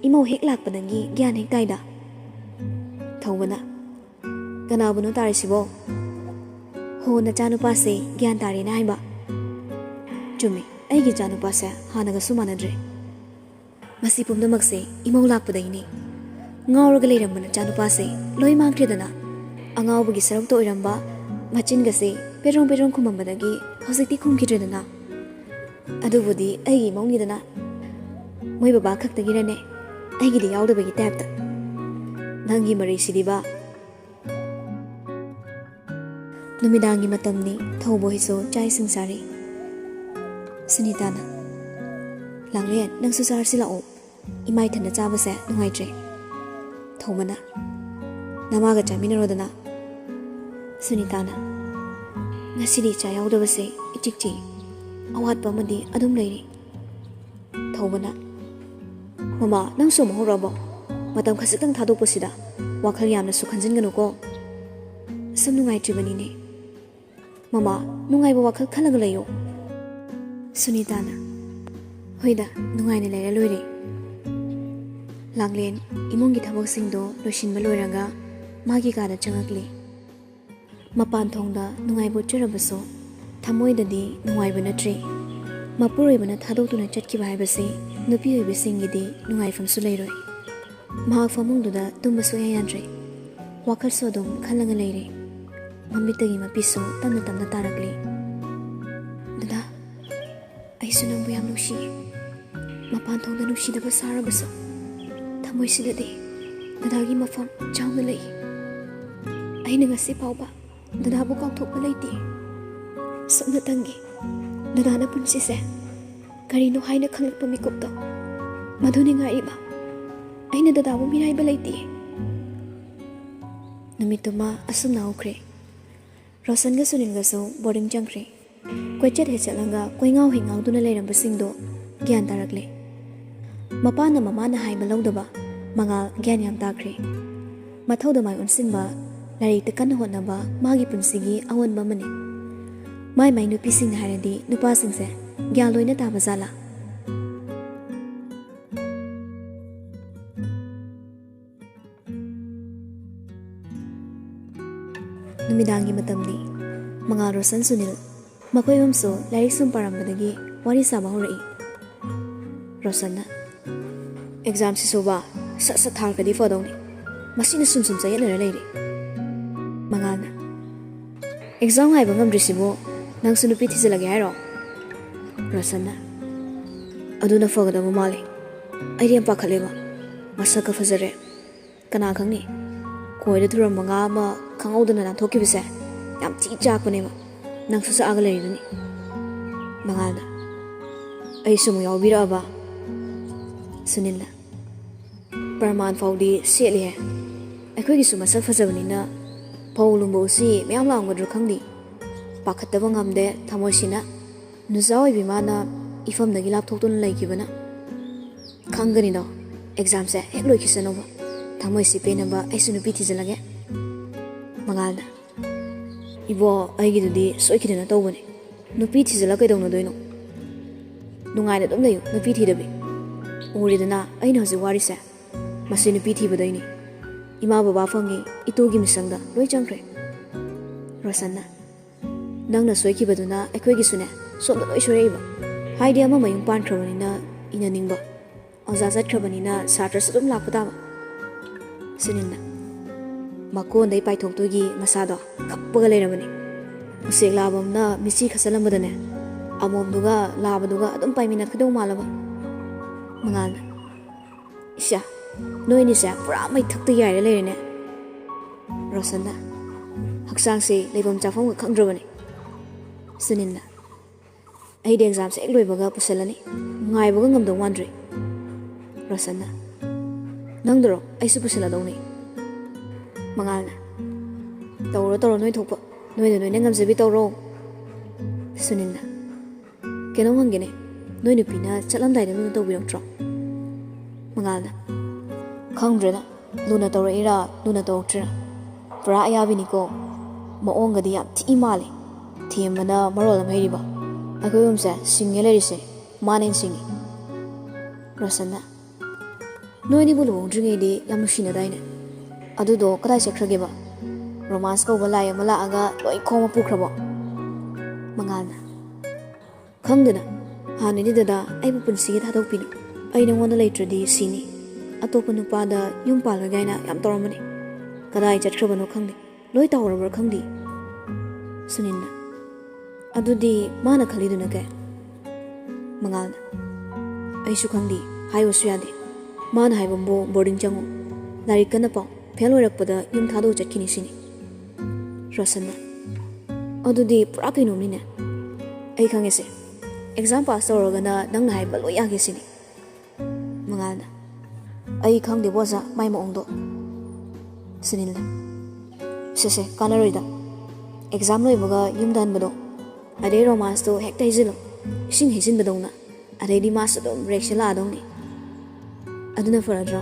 ꯏꯃꯧ ꯍꯦꯛ ꯂꯥꯛꯄꯗꯒꯤ ꯒ꯭ꯌꯥꯟ ꯍꯦꯛ ꯇꯥꯏꯗ꯫ ꯊꯧꯕꯅ, "ꯀꯅꯥꯕꯨꯅꯣ ꯇꯥꯔꯤꯁꯤꯕꯣ?" "ꯍꯣ, ꯅꯆꯥꯅꯨꯄꯥꯁꯦ ꯒ꯭ꯌꯥꯟ ꯇꯥꯔꯦꯅ ꯍꯥꯏꯕ꯫" "ꯆꯨꯝꯃꯤ, ꯑꯩꯒꯤ ꯏꯆꯥꯅꯨꯄꯥꯁꯦ ꯍꯥꯟꯅꯒꯁꯨ ꯃꯥꯟꯅꯗ꯭ꯔꯦ꯫ ꯃꯁꯤ ꯄꯨꯝꯅꯃꯛꯁꯦ ꯏꯃꯧ ꯂꯥꯛꯄꯗꯒꯤꯅꯤ꯫ ꯉꯥꯎꯔꯒ ꯂꯩꯔꯝꯕ ꯅꯆꯥꯅꯨꯄꯥꯁꯦ ꯂꯣꯏ ꯃꯥꯡꯈ꯭ꯔꯦꯗꯅ꯫ ꯑꯉꯥꯎꯕꯒꯤ ꯁꯔꯨꯛꯇ ꯑꯣꯏꯔꯝꯕ ꯃꯆꯤꯟꯒꯁꯦ ꯄꯦꯗ꯭ꯔꯣꯡ ꯄꯦꯗ꯭ꯔꯣꯡ ꯈꯨꯝꯃꯝꯕꯗꯒꯤ ꯍꯧꯖꯤꯛꯇꯤ ꯈꯨꯝꯈꯤꯗ꯭ꯔꯦꯗꯅ꯫ ꯑꯗꯨꯕꯨꯗꯤ ꯑꯩꯒꯤ ꯏꯃꯧꯅꯤꯗꯅ꯫ ꯃꯣꯏ ꯕꯕꯥ ꯈꯛꯇꯒꯤꯔꯅꯦ ꯑꯩꯒꯤꯗꯤ ꯌꯥꯎꯗꯕꯒꯤ ꯇꯥꯏꯞꯇ꯫ ꯅꯪꯒꯤ ꯃꯔꯩꯁꯤꯗꯤꯕ꯫" ꯅꯨꯃꯤꯗꯥꯡꯒꯤ ꯃꯇꯝꯅꯤ, ꯊꯧꯕ ꯍꯣꯏꯁꯨ ꯆꯥꯛ ꯏꯁꯤꯡ ꯆꯥꯔꯤ꯫ ꯁꯨꯅꯤꯇꯥꯅ, "ꯂꯥꯡꯂꯦꯟ, ꯅꯪꯁꯨ ꯆꯥꯔꯁꯤ ꯂꯥꯛꯑꯣ꯫ ꯏꯃꯥ ꯏꯊꯟꯗ ꯆꯥꯕꯁꯦ ꯅꯨꯡꯉꯥꯏꯇ꯭ꯔꯦ꯫" ꯊꯧꯕꯅ, "ꯅꯃꯥꯒ ꯆꯥꯃꯤꯟꯅꯔꯣꯗꯅ꯫" ꯁꯨꯅꯤꯇꯥꯅ, "ꯉꯁꯤꯗꯤ ꯏꯆꯥ ꯌꯥꯎꯗꯕꯁꯦ ꯏꯆꯤꯛ ꯆꯤꯛꯏ꯫ ꯑꯋꯥꯠꯄ ꯑꯃꯗꯤ ꯑꯗꯨꯝ ꯂꯩꯔꯤ꯫" ꯊꯧꯕꯅ, "ꯃꯃꯥ, ꯅꯪꯁꯨ ꯑꯃꯨꯛ ꯍꯧꯔꯛꯑꯕꯣ? ꯃꯇꯝ ꯈꯖꯤꯛꯇꯪ ꯊꯥꯗꯣꯛꯄꯁꯤꯗ ꯋꯥꯈꯜ ꯌꯥꯝꯅꯁꯨ ꯈꯟꯖꯤꯟꯒꯅꯨꯀꯣ꯫ ꯁꯨꯝ ꯅꯨꯡꯉꯥꯏꯇ꯭ꯔꯤꯕꯅꯤꯅꯦ꯫" "ꯃꯃꯥ, ꯅꯨꯡꯉꯥꯏꯕ ꯋꯥꯈꯜ ꯈꯜꯂꯒ ꯂꯩꯌꯣ꯫ ꯁꯨꯅꯤꯇꯥꯅ, "ꯍꯣꯏꯗ, ꯅꯨꯡꯉꯥꯏꯅ ꯂꯩꯔ ꯂꯣꯏꯔꯦ꯫" ꯂꯥꯡꯂꯦꯟ ꯏꯃꯨꯡꯒꯤ ꯊꯕꯛꯁꯤꯡꯗꯣ ꯂꯣꯏꯁꯤꯟꯕ ꯂꯣꯏꯔꯒ ꯃꯥꯒꯤ ꯀꯥꯗ ꯆꯪꯉꯛꯂꯤ꯫ ꯃꯄꯥꯟ ꯊꯣꯡꯗ ꯅꯨꯡꯉꯥꯏꯕ ꯎꯠꯆꯔꯕꯁꯨ ꯊꯃꯣꯏꯗꯗꯤ ꯅꯨꯡꯉꯥꯏꯕ ꯅꯠꯇ꯭ꯔꯤ꯫ ꯃꯄꯨꯔꯣꯏꯕꯅ ꯊꯥꯗꯣꯛꯇꯨꯅ ꯆꯠꯈꯤꯕ ꯍꯥꯏꯕꯁꯤ ꯅꯨꯄꯤ ꯑꯣꯏꯕꯤꯁꯤꯡꯒꯤꯗꯤ ꯅꯨꯡꯉꯥꯏꯐꯝꯁꯨ ꯂꯩꯔꯣꯏ꯫ ꯃꯍꯥꯛ ꯐꯃꯨꯡꯗꯨꯗ ꯇꯨꯝꯕ ꯁꯨꯡꯌꯥ ꯌꯥꯗ꯭ꯔꯦ꯫ ꯋꯥꯈꯜꯁꯨ ꯑꯗꯨꯝ ꯈꯜꯂꯒ ꯂꯩꯔꯦ꯫ ꯃꯃꯤꯠꯇꯒꯤ ꯃꯄꯤꯁꯨ ꯇꯞꯅ ꯇꯞꯅ ꯇꯥꯔꯛꯂꯤ꯫ "ꯗꯗꯥ, ꯑꯩꯁꯨ ꯅꯪꯕꯨ ꯌꯥꯝ ꯅꯨꯡꯁꯤꯌꯦ꯫ ꯃꯄꯥꯟ ꯊꯣꯡꯗ ꯅꯨꯡꯁꯤꯗꯕ ꯁꯥꯔꯕꯁꯨ ꯊꯃꯣꯏꯁꯤꯗꯗꯤ ꯗꯗꯥꯒꯤ ꯃꯐꯝ ꯆꯥꯎꯅ ꯂꯩ꯫ ꯑꯩꯅ ꯉꯁꯤ ꯐꯥꯎꯕ ꯗꯗꯥꯕꯨ ꯀꯥꯎꯊꯣꯛꯄ ꯂꯩꯇꯦ꯫ ꯁꯨꯞꯅꯇꯪꯒꯤ ꯗꯗꯥꯅ ꯄꯨꯟꯁꯤꯁꯦ ꯀꯔꯤꯅꯣ ꯍꯥꯏꯅ ꯈꯪꯂꯛꯄ ꯃꯤꯀꯨꯞꯇꯣ ꯃꯗꯨꯅꯤ ꯉꯥꯏꯔꯤꯕ꯫ ꯑꯩꯅ ꯗꯗꯥꯕꯨ ꯃꯤꯔꯥꯏꯕ ꯂꯩꯇꯦ꯫" ꯅꯨꯃꯤꯠꯇꯨꯃ ꯑꯁꯨꯝꯅ ꯍꯧꯈ꯭ꯔꯦ꯫ ꯔꯣꯁꯟꯒ ꯁꯨꯅꯤꯜꯒꯁꯨ ꯕꯣꯔꯗꯤꯡ ꯆꯪꯈ꯭ꯔꯦ꯫ ꯀꯣꯏꯆꯠ ꯍꯦꯛ ꯆꯠꯂꯒ ꯀꯣꯏꯉꯥꯎ ꯍꯦꯛ ꯉꯥꯎꯗꯨꯅ ꯂꯩꯔꯝꯕꯁꯤꯡꯗꯣ ꯒ꯭ꯌꯥꯟ ꯇꯥꯔꯛꯂꯦ꯫ ꯃꯄꯥꯅ ꯃꯃꯥꯅ ꯍꯥꯏꯕ ꯂꯧꯗꯕ ꯃꯉꯥꯜ ꯒ꯭ꯌꯥꯟ ꯌꯥꯝ ꯇꯥꯈ꯭ꯔꯦ꯫ ꯃꯊꯧꯗ ꯃꯥꯏ ꯑꯣꯟꯁꯤꯟꯕ, ꯂꯥꯏꯔꯤꯛꯇ ꯀꯟꯅ ꯍꯣꯠꯅꯕ ꯃꯥꯒꯤ ꯄꯨꯟꯁꯤꯒꯤ ꯑꯑꯣꯟꯕ ꯑꯃꯅꯤ꯫ ꯃꯥꯏ ꯃꯥꯏ ꯅꯨꯄꯤꯁꯤꯡꯅ ꯍꯥꯏꯔꯗꯤ ꯅꯨꯄꯥꯁꯤꯡꯁꯦ ꯒ꯭ꯌꯥꯟ ꯂꯣꯏꯅ ꯇꯥꯕ ꯖꯥꯠꯂꯥ? ꯅꯨꯃꯤꯗꯥꯡꯒꯤ ꯃꯇꯝꯅꯤ꯫ ꯃꯉꯥꯜ, ꯔꯣꯁꯟ, ꯁꯨꯅꯤꯜ ꯃꯈꯣꯏ ꯑꯍꯨꯝꯁꯨ ꯂꯥꯏꯔꯤꯛ ꯁꯨꯝ ꯄꯥꯔꯝꯕꯗꯒꯤ ꯋꯥꯔꯤ ꯁꯥꯕ ꯍꯧꯔꯛꯏ꯫ ꯔꯣꯁꯟꯅ, "ꯑꯦꯛꯖꯥꯝꯁꯤꯁꯨꯕ ꯁꯠ ꯁꯠ ꯊꯥꯔꯒꯗꯤ ꯐꯗꯧꯅꯤ꯫ ꯃꯁꯤꯅ ꯁꯨꯝ ꯁꯨꯝ ꯆꯌꯦꯠꯅꯔ ꯂꯩꯔꯦ꯫" ꯃꯉꯥꯜꯅ, "ꯑꯦꯛꯖꯥꯝ ꯉꯥꯏꯕ ꯉꯝꯗ꯭ꯔꯤꯁꯤꯕꯨ ꯅꯪꯁꯨ ꯅꯨꯄꯤ ꯊꯤꯖꯤꯜꯂꯒꯦ ꯍꯥꯏꯔꯣ?" ꯔꯣꯁꯟꯅ, "ꯑꯗꯨꯅ ꯐꯒꯗꯕ ꯃꯥꯜꯂꯦ꯫ ꯑꯩꯗꯤ ꯌꯥꯝ ꯄꯥꯈꯠꯂꯦꯕ꯫ ꯃꯁꯛꯀ ꯐꯖꯔꯦ꯫ ꯀꯅꯥ ꯈꯪꯅꯤ? ꯈꯣꯏꯗ ꯊꯨꯔꯝꯕ ꯉꯥ ꯑꯃ ꯈꯪꯍꯧꯗꯅ ꯅꯥꯟꯊꯣꯛꯈꯤꯕꯁꯦ ꯌꯥꯝ ꯊꯤ ꯆꯥꯛꯄꯅꯦꯕ꯫ ꯅꯪꯁꯨ ꯆꯥꯛꯑꯒ ꯂꯩꯔꯤꯗꯨꯅꯤ꯫" ꯃꯉꯥꯜꯅ, "ꯑꯩꯁꯨ ꯑꯃꯨꯛ ꯌꯥꯎꯕꯤꯔꯛꯑꯕ?" ꯁꯨꯅꯤꯜꯅ, "ꯄ꯭ꯔꯃꯥꯟ ꯐꯥꯎꯗꯤ ꯁꯦꯠꯂꯤꯍꯦ꯫ ꯑꯩꯈꯣꯏꯒꯤꯁꯨ ꯃꯁꯛ ꯐꯖꯕꯅꯤꯅ ꯐꯧ ꯂꯨꯝꯕ ꯎꯆꯤ ꯃꯌꯥꯝ ꯂꯥꯛꯑꯝꯒꯗ꯭ꯔꯥ ꯈꯪꯗꯦ꯫ ꯄꯥꯈꯠꯇꯕ ꯉꯝꯗꯦ ꯊꯃꯣꯏꯁꯤꯅ꯫ ꯅꯨꯖꯥ ꯑꯣꯏꯕꯤ ꯃꯥꯅ ꯏꯐꯝꯗꯒꯤ ꯂꯥꯞꯊꯣꯛꯇꯨꯅ ꯂꯩꯈꯤꯕꯅ꯫ ꯈꯪꯒꯅꯤꯗꯣ, ꯑꯦꯛꯖꯥꯝꯁꯦ ꯍꯦꯛ ꯂꯣꯏꯈꯤꯁꯅꯨꯕ꯫ ꯊꯃꯣꯏꯁꯤ ꯄꯦꯟꯅꯕ ꯑꯩꯁꯨ ꯅꯨꯄꯤ ꯊꯤꯖꯤꯜꯂꯒꯦ꯫" ꯃꯉꯥꯜꯅ, "ꯏꯕꯣ, ꯑꯩꯒꯤꯗꯨꯗꯤ ꯁꯣꯏꯈꯤꯗꯅ ꯇꯧꯕꯅꯦ꯫ ꯅꯨꯄꯤ ꯊꯤꯖꯤꯜꯂ ꯀꯩꯗꯧꯅꯗꯣꯏꯅꯣ? ꯅꯨꯡꯉꯥꯏꯅ ꯑꯗꯨꯝ ꯂꯩꯌꯨ, ꯅꯨꯄꯤ ꯊꯤꯗꯕꯤ꯫ ꯎꯔꯦꯗꯅ ꯑꯩꯅ ꯍꯧꯖꯤꯛ ꯋꯥꯔꯤꯁꯦ? ꯃꯁꯤ ꯅꯨꯄꯤ ꯊꯤꯕꯗꯩꯅꯤ꯫ ꯏꯃꯥ ꯕꯕꯥ ꯐꯪꯉꯤ, ꯏꯇꯨꯒꯤ ꯃꯤꯁꯪꯗ ꯂꯣꯏ ꯆꯪꯈ꯭ꯔꯦ꯫ ꯔꯣꯁꯟꯅ, ꯅꯪꯅ ꯁꯣꯏꯈꯤꯕꯗꯨꯅ ꯑꯩꯈꯣꯏꯒꯤꯁꯨꯅꯦ, ꯁꯣꯝꯗ ꯂꯣꯏ ꯁꯣꯏꯔꯛꯏꯕ꯫ ꯍꯥꯏꯗꯤ ꯑꯃ ꯃꯌꯨꯝ ꯄꯥꯟꯈ꯭ꯔꯕꯅꯤꯅ ꯏꯅꯅꯤꯡꯕ, ꯑꯣꯖꯥ ꯆꯠꯈ꯭ꯔꯕꯅꯤꯅ ꯁꯥꯇ꯭ꯔꯁꯨ ꯑꯗꯨꯝ ꯂꯥꯛꯄ ꯇꯥꯕ꯫ ꯁꯨꯅꯤꯜꯅ, ꯃꯀꯣꯟꯗꯩ ꯄꯥꯏꯊꯣꯛꯇꯣꯏꯒꯤ ꯃꯁꯥꯗꯣ ꯀꯞꯄꯒ ꯂꯩꯔꯕꯅꯤ꯫ ꯎꯆꯦꯛ ꯂꯥꯕ ꯑꯃꯅ ꯃꯤꯠꯆꯤ ꯈꯠꯆꯜꯂꯝꯕꯗꯅꯦ, ꯑꯃꯣꯝꯗꯨꯒ ꯂꯥꯕꯗꯨꯒ ꯑꯗꯨꯝ ꯄꯥꯏꯃꯤꯟꯅꯈꯤꯗꯧ ꯃꯥꯜꯂꯕ꯫ ꯃꯉꯥꯜꯅ, ꯏꯁꯥ, ꯅꯣꯏꯅꯤꯁꯦ ꯄꯨꯔꯥ ꯃꯩꯊꯛꯇ ꯌꯥꯏꯔ ꯂꯩꯔꯦꯅꯦ꯫ ꯔꯣꯁꯟꯅ, ꯍꯛꯆꯥꯡꯁꯦ ꯂꯩꯐꯝ ꯆꯥꯐꯝꯒ ꯈꯪꯗ꯭ꯔꯕꯅꯤ꯫ ꯁꯨꯅꯤꯜꯅ, ꯑꯩꯗꯤ ꯑꯦꯛꯖꯥꯝꯁꯦ ꯍꯦꯛ ꯂꯣꯏꯕꯒ ꯄꯨꯁꯜꯂꯅꯤ, ꯉꯥꯏꯕꯒ ꯉꯝꯗꯧ ꯃꯥꯟꯗ꯭ꯔꯦ꯫ ꯔꯣꯁꯟꯅ, ꯅꯪꯗꯨꯔꯣ? ꯑꯩꯁꯨ ꯄꯨꯁꯜꯂꯗꯧꯅꯤ꯫ ꯃꯉꯥꯜꯅ, ꯇꯧꯔꯣ ꯇꯧꯔꯣ ꯅꯣꯏ ꯊꯣꯛꯄ, ꯅꯣꯏꯅ ꯅꯣꯏꯅ ꯉꯝꯖꯕꯤ ꯇꯧꯔꯣ꯫ ꯁꯨꯅꯤꯜꯅ, ꯀꯩꯅꯣꯝ ꯍꯪꯒꯦꯅꯦ, ꯅꯣꯏ ꯅꯨꯄꯤꯅ ꯆꯠꯂꯝꯗꯥꯏꯗ ꯂꯨꯅ ꯇꯧꯕꯤꯔꯛꯇ꯭ꯔꯣ? ꯃꯉꯥꯜꯅ, ꯈꯪꯗ꯭ꯔꯦꯗ, ꯂꯨꯅ ꯇꯧꯔꯛꯏꯔꯥ ꯂꯨꯅ ꯇꯧꯔꯛꯇ꯭ꯔꯤꯔꯥ, ꯄꯨꯔꯥ ꯑꯌꯥꯕꯤꯅꯤꯀꯣ꯫ ꯃꯑꯣꯡꯒꯗꯤ ꯌꯥꯝ ꯊꯤ ꯃꯥꯜꯂꯦ, ꯊꯦꯝꯕꯅ ꯃꯔꯣꯜ ꯑꯃ ꯍꯩꯔꯤꯕ꯫ ꯑꯩꯈꯣꯏ ꯑꯍꯨꯝꯁꯦ ꯁꯤꯡꯉꯦ ꯂꯩꯔꯤꯁꯦ, ꯃꯥꯅ ꯍꯦꯟꯅ ꯁꯤꯡꯉꯤ꯫ ꯔꯣꯁꯟꯅ, ꯅꯣꯏꯅꯤꯕꯨ ꯂꯨꯍꯣꯡꯗ꯭ꯔꯤꯉꯩꯗꯤ ꯌꯥꯝ ꯅꯨꯡꯁꯤꯅꯗꯥꯏꯅꯦ? ꯑꯗꯨꯗꯣ ꯀꯗꯥꯏ ꯆꯠꯈ꯭ꯔꯒꯦꯕ? ꯔꯣꯃꯥꯟꯁ ꯀꯧꯕ ꯂꯥꯏ ꯑꯃ ꯂꯥꯛꯑꯒ ꯂꯣꯏ ꯈꯣꯝꯃ ꯄꯨꯈ꯭ꯔꯕꯣ? ꯃꯉꯥꯜꯅ, ꯈꯪꯗꯦꯗ, ꯍꯥꯟꯅꯗꯤ ꯗꯗꯥ ꯑꯩꯕꯨ ꯄꯨꯟꯁꯤꯒꯤ ꯊꯥꯗꯣꯛꯄꯤꯅꯤ, ꯑꯩ ꯅꯉꯣꯟꯗ ꯂꯩꯇ꯭ꯔꯗꯤ ꯁꯤꯅꯤ, ꯑꯇꯣꯞꯄ ꯅꯨꯄꯥꯗ ꯌꯨꯝ ꯄꯥꯜꯂꯣꯏ ꯀꯥꯏꯅ ꯌꯥꯝ ꯇꯧꯔꯝꯕꯅꯤ꯫ ꯀꯗꯥꯏ ꯆꯠꯈ꯭ꯔꯕꯅꯣ ꯈꯪꯗꯦ, ꯂꯣꯏ ꯇꯥꯍꯧꯔꯕ꯭ꯔꯥ ꯈꯪꯗꯦ꯫ ꯁꯨꯅꯤꯜꯅ, ꯑꯗꯨꯗꯤ ꯃꯥꯅ ꯈꯜꯂꯤꯗꯨꯅ ꯀꯩ? ꯃꯉꯥꯜꯅ, ꯑꯩꯁꯨ ꯈꯪꯗꯦ, ꯍꯥꯏꯕꯁꯨ ꯌꯥꯗꯦ꯫ ꯃꯥꯅ ꯍꯥꯏꯕꯕꯨ ꯕꯣꯔꯗꯤꯡ ꯆꯪꯉꯨ, ꯂꯥꯏꯔꯤꯛ ꯀꯟꯅ ꯄꯥꯎ, ꯐꯦꯜ ꯑꯣꯏꯔꯛꯄꯗ ꯌꯨꯝ ꯊꯥꯗꯣꯛꯑ ꯆꯠꯈꯤꯅꯤ ꯁꯤꯅꯤ꯫ ꯔꯣꯁꯟꯅ, ꯑꯗꯨꯗꯤ ꯄꯨꯔꯥ ꯀꯩꯅꯣꯝꯅꯤꯅꯦ꯫ ꯑꯩ ꯈꯪꯉꯦꯁꯦ, ꯑꯦꯛꯖꯥꯝ ꯄꯥꯁ ꯇꯧꯔꯒꯅ ꯅꯪꯅ ꯍꯥꯏꯕ ꯂꯣꯏ ꯌꯥꯒꯦ ꯁꯤꯅꯤ꯫ ꯃꯉꯥꯜꯅ, ꯑꯩ ꯈꯪꯗꯦꯕꯣ ꯑꯣꯖꯥ, ꯃꯥꯏ ꯃꯑꯣꯡꯗꯣ꯫ ꯁꯨꯅꯤꯜꯅ, ꯁꯦ ꯁꯦ, ꯀꯥꯟꯅꯔꯣꯏꯗ, ꯑꯦꯛꯖꯥꯝ ꯂꯣꯏꯕꯒ ꯌꯨꯝꯗ ꯍꯟꯕꯗꯣ, ꯑꯗꯩ ꯔꯣꯃꯥꯟꯁꯇꯣ ꯍꯦꯛꯇ ꯍꯩꯖꯤꯜꯂꯣ, ꯏꯁꯤꯡ ꯍꯩꯖꯤꯟꯕꯗꯧꯅ꯫ ꯑꯗꯩꯗꯤ ꯃꯥꯁꯨ ꯑꯗꯨꯝ ꯔꯦꯛꯁꯦ ꯂꯥꯛꯑꯗꯧꯅꯤ꯫ ꯑꯗꯨꯅ ꯐꯔꯗ꯭ꯔꯣ?